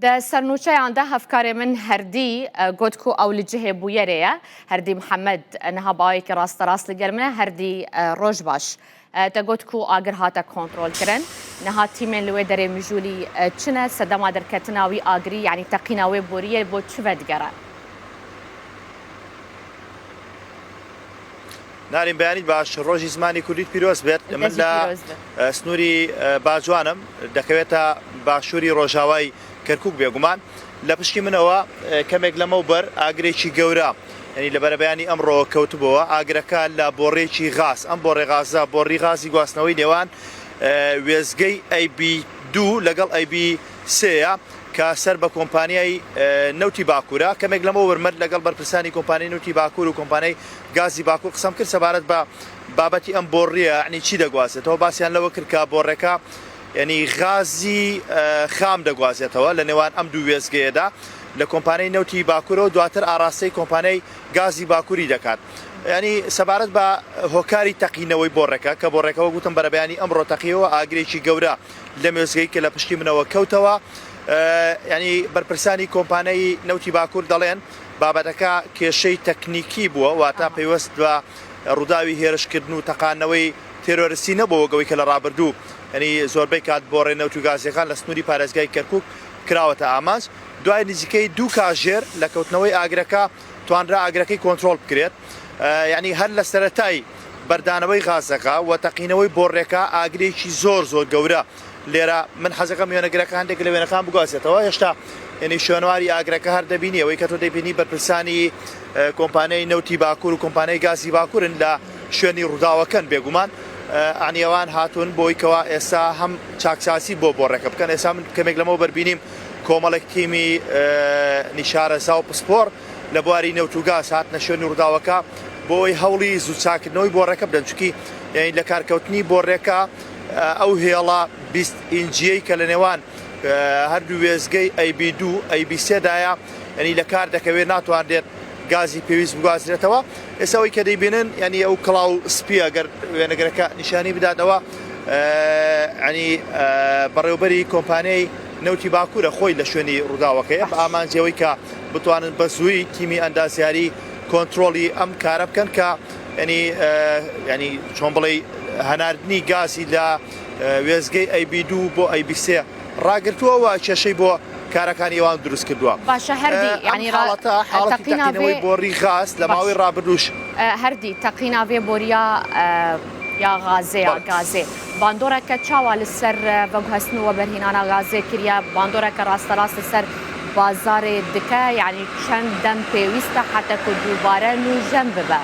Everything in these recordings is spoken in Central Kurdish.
Di sernûçeyan de hevkarê min Herdî got ku ew li cihê bûyerê ye. Herdî Mihemed niha bi awayekî rasterast li gel min e. Herdî roj baş. Te got ku agir hate kontrolkirin. Niha tîmên li wê derê mijûlî çi ne? Sedema derketina wî agirî yanî teqîna wê boriyê bo çi vedigere? Narîn beyanît baş ڕۆژی زمانی کوردیت پیرۆز بێت من لە سنووری باجوانم دەکەوێتە باشووری ڕۆژاوای کەرکک بێگومان لە پشتی منەوە کەمێک لەمەو بەر ئاگرێکی گەورە ینی لە بەرەبەیانی ئەمڕۆ کەوتبەوە ئاگرەکە لە بۆڕێکی غاز ئەم بۆڕێ غازە بۆڕی غازی گواستنەوەی نێوان وێزگەی ئەیبی دوو لەگەڵ ئەیبی سێیە کە سەر بە کۆمپانیای نەوتی باکوورە کەمێک لەمەوبەر من لەگەڵ بەرپرسانی کۆمپانیای نەوتی باکوور و کۆمپانیای گازی باکوور قسەم کرد سەبارەت بە بابەتی ئەم بۆڕیە یعنی چی دەگوازێتەوە باسیان لەوە کرد کە بۆڕێکە یعنی غازی خام دەگوازێتەوە لە نێوان ئەم دوو وێستگەیەدا لە کۆمپانیای نەوتی باکوورەوە دواتر ئاراستەی کۆمپانیای گازی باکووری دەکات ینی سەبارەت بە هۆکاری تەقینەوەی بۆڕێکە کە بۆڕێکەوە گوتم بەرەبەیانی ئەمڕۆ تەقیەوە ئاگرێکی گەورە لەم وێستگەی کە لە پشتی منەوە کەوتەوە ینی بەرپرسانی کۆمپانیای نەوتی باکوور دەڵێن بابەتەکە کێشەی تەکنیکی بووە واتە پەیوەست بە ڕووداوی هێرشکردن و تەقاندنەوەی تێرۆرستی نەبووە وەک ئەوەی کە لە ڕابردوو ینی زۆربەی کات بۆڕێ نەوت و گازیەکان لە سنووری پارێزگای کەرکک کراوەتە ئامانج دوای نزیکەی دوو کاژێر لە کەوتنەوەی ئاگرەکە توانرا ئاگرەکەی کۆنترۆڵ بکرێت یعنی هەر لە سەرەتای بەردانەوەی غازەکە و تەقینەوەی بۆڕێکە ئاگرێکی زۆر زۆر گەورە لێرە من حەزەکەم وێنەگرەکە هەندێک لە وێنەکان بگوازێتەوە هێشتا یعنی شوێنواری ئاگرەکە هەر دەبینی ئەوەی کە تۆ دەیبینی بەرپرسانی کۆمپانیای نەوتی باکوور و کۆمپانیای گازی باکوورن لە شوێنی ڕووداوەکەن بێگومان ئەنی ئەوان هاتوون بۆی کەوا ئێستا هەم چاکسازی بۆ بۆڕێکە بکەن ئێستا من کەمێک لەمەوە بەربینیم کۆمەڵێک تیمی نیشارەزا و پسپۆڕ لە بواری نەوت و گاز هاتنە شوێنی ڕووداوەکە بۆ ئەوەی هەوڵی زوو چاکردنەوەی بۆڕەکە بدەن چونکی یانی لە کارکەوتنی بۆڕێکە ئەو هێڵە 20 ئینجیەی کە لە نێوان هەردوو وێزگەی ئەی بی دوو ئەی بی سێدایە ینی لە کار دەکەوێت ناتوانرێت گازی پێویست بگوازرێتەوە ئێستا ئەوەی کە دەیبینن ینی ئەو کڵاو سپیە گەر وێنەگرەکە نیشانی بداتەوە ینی بەڕێوبەری کۆمپانیای نەوتی باکوورە خۆی لە شوێنی ڕووداوەکەیە بە ئامانجی ئەوەی کە بتوانن بە زوویی تیمی ئەندازیاری کۆنترۆڵی ئەم کارە بکەن کە ینی ینی چۆن بڵێ هەناردنی گازی لە وێزگەی ئەی بی دوو بۆ ئەی بی سێ ڕاگرتووە و کێشەی بۆ کارەکانی ئەوان دروست کردووە. باشە هەردی یعنی حاڵەتە حاڵەتی تەقینەوەی بۆڕی غاز لە ماوەی ڕابردووش هەردی تەقینا vê boriya ya gazê ya gazê bandoreke çawa li ser veguhestin û weberhînana gazê kiriye bandoreke rasterast li ser bazarê dike yanî çend dem pêwîst e heta ku dubare nûjen bibe.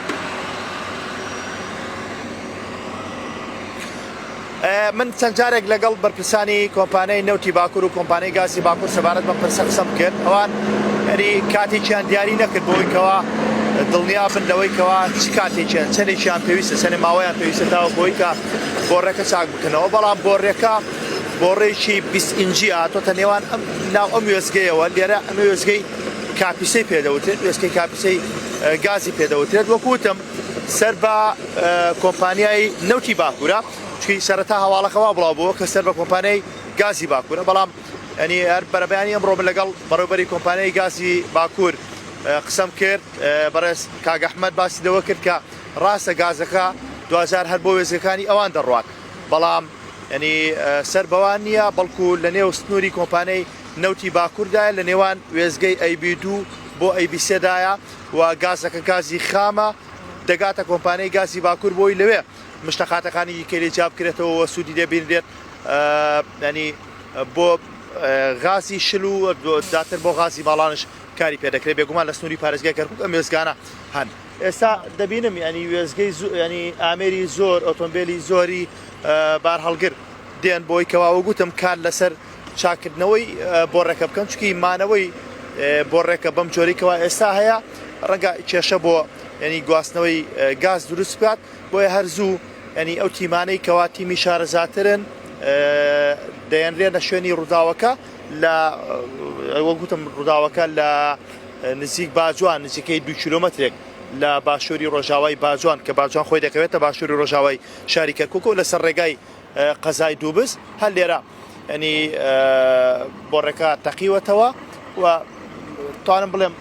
من چەند جارێک لەگەڵ بەرپرسانی کۆمپانیای نەوتی باکوور و کۆمپانیای گازی باکوور سەبارەت بەم پرسە قسەم کرد ئەوان یعنی کاتێکیان دیاری نەکرد بۆی کەوا دڵنیا بن لەوەی کەوا چ کاتێکیان چەندێکیان پێویستە چەندێ ماوەیان پێویستە تاوە بۆی کە بۆڕێکە چاک بکەنەوە بەڵام بۆڕێکە بۆڕێکی 20 ئینجی هاتۆتە نێوان ئەم ناو ئەم وێستگەیەوە لێرە ئەمە وێستگەی کاپیسەی پێدەوترێت وێستگەی کاپیسەی گازی پێدەوترێت وەکو وتم سەر بە کۆمپانیای نەوتی باکوورە چونکی سەرەتا هەواڵەکە وا بڵاو بووە کە سەر بە کۆمپانیای گازی باکوورە بەڵام ینی هەر بەرەبەیانی ئەمڕۆ من لەگەڵ بەڕێوبەری کۆمپانیای گازی باکوور قسەم کرد بەڕێز کاک ئەحمەد باسی لەوە کرد کە ڕاستە گازەکە دواجار هەر بۆ وێستگەکانی ئەوان دەڕوات بەڵام ینی سەر بەوان نییە بەڵکو لە نێو سنووری کۆمپانیای نەوتی باکووردایە لە نێوان وێستگەی ئەی بی دوو بۆ ئەی بی سێدایە و گازەکە گازی خامە دەگاتە کۆمپانیای گازی باکوور بۆی لەوێ مشتەقاتەکانی دیکەی لێ جیا بکرێتەوە و سوودی لێ بینرێت ینی بۆ غازی شل و دواتر بۆ غازی ماڵانش کاری پێ دەکرێت بێگومان لە سنووری پارێزگای کەرکوک ئەم وێستگانە هەن ئێستا دەبینم ینی وێستگەی ینی ئامێری زۆر ئۆتۆمبیلی زۆری بارهەڵگر دێن بۆی کەوا وەگوتم کار لەسەر چاکردنەوەی بۆڕێکە بکەن چونکی مانەوەی بۆڕێکە بەم جۆری کەوا ئێستا هەیە ڕەنگە کێشە بۆ ینی گواستنەوەی گاز دروست بکات بۆیە هەر زوو ینی ئەو تیمانەی کەوا تیمی شارەزاترن دەیەنرێنە شوێنی ڕووداوەکە لە وەگوتم ڕووداوەکە لە نزیک باجوان نزیکەی دو کیلۆمەترێک لە باشووری ڕۆژاوای باجوان کە باجوان خۆی دەکەوێتە باشووری ڕۆژاوای شاری کەرکک و لەسەر ڕێگای قەزای دووبز هەر لێرە. ینی بۆڕەکە تەقیوەتەوە و توانم بڵێم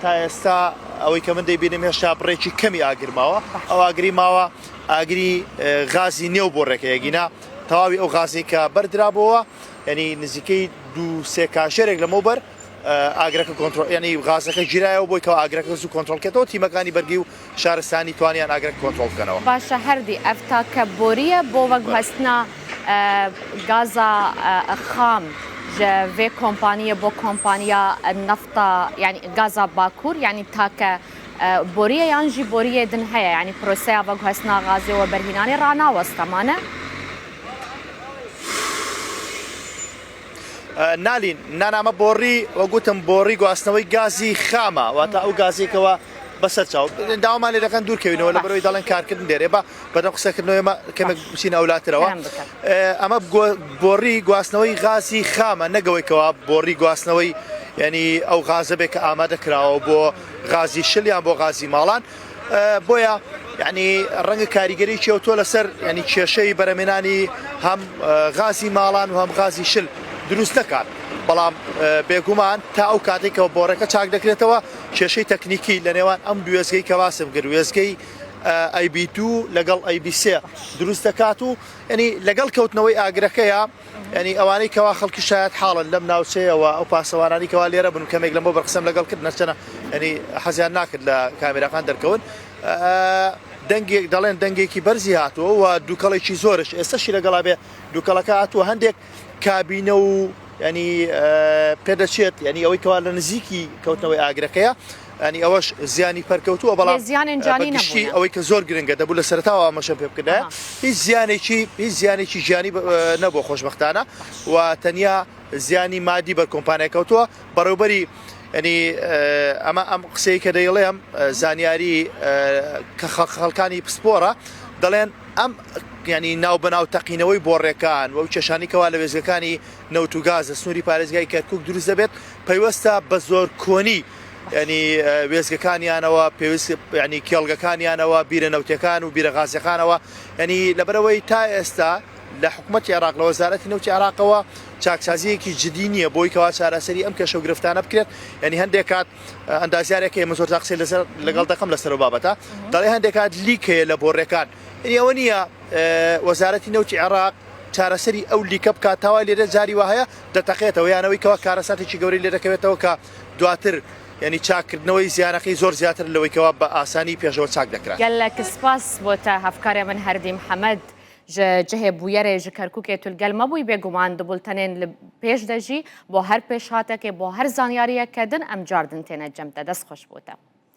تا ئێستا ئەوەی کە من دەیبینم هێشتا بڕێکی کەمی ئاگر ماوە ئەو ئاگری ماوە ئاگری غازی نێو بۆڕێکە یەگینا تەواوی ئەو غازی کە بەردرابەوە ینی نزیکەی دوو سێ کاژێرێک لەمەوبەر ئاگرەکە کۆنترۆڵ یانی غازەکە گیرایەوە بۆی کەوا ئاگرەکە زوو کۆنترۆڵ کێتەوە تیمەکانی بەرگی و شارستانی توانیان ئاگرەکە کۆنترۆڵ بکەنەوە. باشە هەردی ئەڤ تاکە بۆریە بۆ وەگوهەستنا گازا خام ژە ڤێ کۆمپانیە بۆ کۆمپانیا نەفتا یانی گازا باکوور یانی تاکە بۆریە یان ژی بۆریێ دن هەیە یانی پرۆسەیا ڤەگوهەستنا غازێ وەبەرهینانێ ڕاناوەستە مانە؟ نالین، نا نا ئەمە بۆڕی وەک وتم بۆڕی گواستنەوەی گازی خامە واتە ئەو گازی کەوا بەسەر چاو داوامان لێ دەکەن دوورکەوینەوە لە بەرەوەی دەڵێن کارکردن دێرێ بە بەدەم قسەکردنەوە ئێمە کەمێک بچینە ئەولاترەوە ئەمە بۆڕی گواستنەوەی غازی خامە نەگەوەی کەوا بۆڕی گواستنەوەی ینی ئەو غازە بێ کە ئامادە کراوە بۆ غازی شل یان بۆ غازی ماڵان بۆیە یعنی ڕەنگە کاریگەری کێوتۆ لەسەر ینی کێشەی بەرەمێنانی هەم غازی ماڵان و هەم غازی شل دروست نەکات بەڵام بێگومان تا ئەو کاتێک کە بۆڕەکە چاک دەکرێتەوە کێشەی تەکنیکی لە نێوان ئەم دوێزگەی کە باسم کرد وێزگەی ئەیبی دوو لەگەڵ ئەیبی سێ دروست دەکات و ینی لەگەڵ کەوتنەوەی ئاگرەکەیە یانی ئەوانەی کەوا خەڵکی شایەت حاڵن لەم ناوچەیەوە ئەو پاسەوانانی کەوا لێرە بن کەمێک لەمەوبەر قسەم لەگەڵ کرد نەچەنە ینی حەزیان ناکرد لە کامێراکان دەرکەون دەنگێک دەڵێن دەنگێکی بەرزی هاتووە و دووکەڵێکی زۆرش ئێستاشی لەگەڵا بێ دووکەڵەکە هاتووە هەندێک کابینە و ینی پێدەچێت ینی ئەوەی کەوا لە نزیکی کەوتنەوەی ئاگرەکەیە ینی ئەوەش زیانی پەرکەوتووە بەڵام زیانێن جانی گشتی ئەوەی کە زۆر گرنگە دەبوو لە سەرتاوە ئەمەشم پێ بکردایە هیچ زیانێکی هیچ زیانێکی ژیانی نەبووە خۆشببختانە و تەنیا زیانی مادی بەر کۆمپانیا کەوتووە بەڕێوبەری ینی ئەمە ئەم قسەی کە دەیڵێم زانیاری کە خەڵکانی پسپۆڕە دەڵێن ئەم ینی ناو بەناو تەقینەوەی بۆڕێکان و کێشانی کەوا لە وێزگەکانی نەوت و گاز لە سنووری پارێزگای کەرکک دروست دەبێت پەیوەستە بە زۆر کۆنی ینی وێزگەکانیانەوە پێویست ینی کێڵگەکانیانەوە بیرە نەوتەکان و بیرە غازەکانەوە ینی لەبەرەوەی تا ئێستا لە حکوومەتتی عێراق لە وەزارەتی نەوتی عێراقەوە چاکسازیەکی جدی نییە بۆی کەوا چارەسەری ئەم کێشە و گرفتانە بکرێت ینی هەندێک کات ئەندازیارێک ئێمە زۆر تا قسەی لەسەر لەگەڵ دەکەم لەسەر بابەتە دەڵێ هەندێک کات leak هەیە لە بۆڕەکان ینی ئەوە نییە وەزارەتی نەوتی عێراق چارەسەری ئەو leak ە بکات تاوای لێرە جاری وهەیە دەتەقێتەوە یانەوەی کەوا کارەساتێکی گەورەی لێ دەکەوێتەوە کە دواتر یعنی چاکردنەوەی زیانەکەی زۆر زیاتر لەوەی کەوا بە ئاسانی پێشەوە چاک دەکرا. گەلەک سپاس بۆ تە هەڤکارێ من هەردی محەمەد ژ جهێ بویەرێ ژ کەرکوکێ تو لگەل مە بووی بێگومان د بولتەنێن ل پێش دە ژی بۆ هەر پێشهاتەکێ بۆ هەر زانیاریەکە دن ئەم جار دن تێنە جەم تە دەست خوش بۆ تە.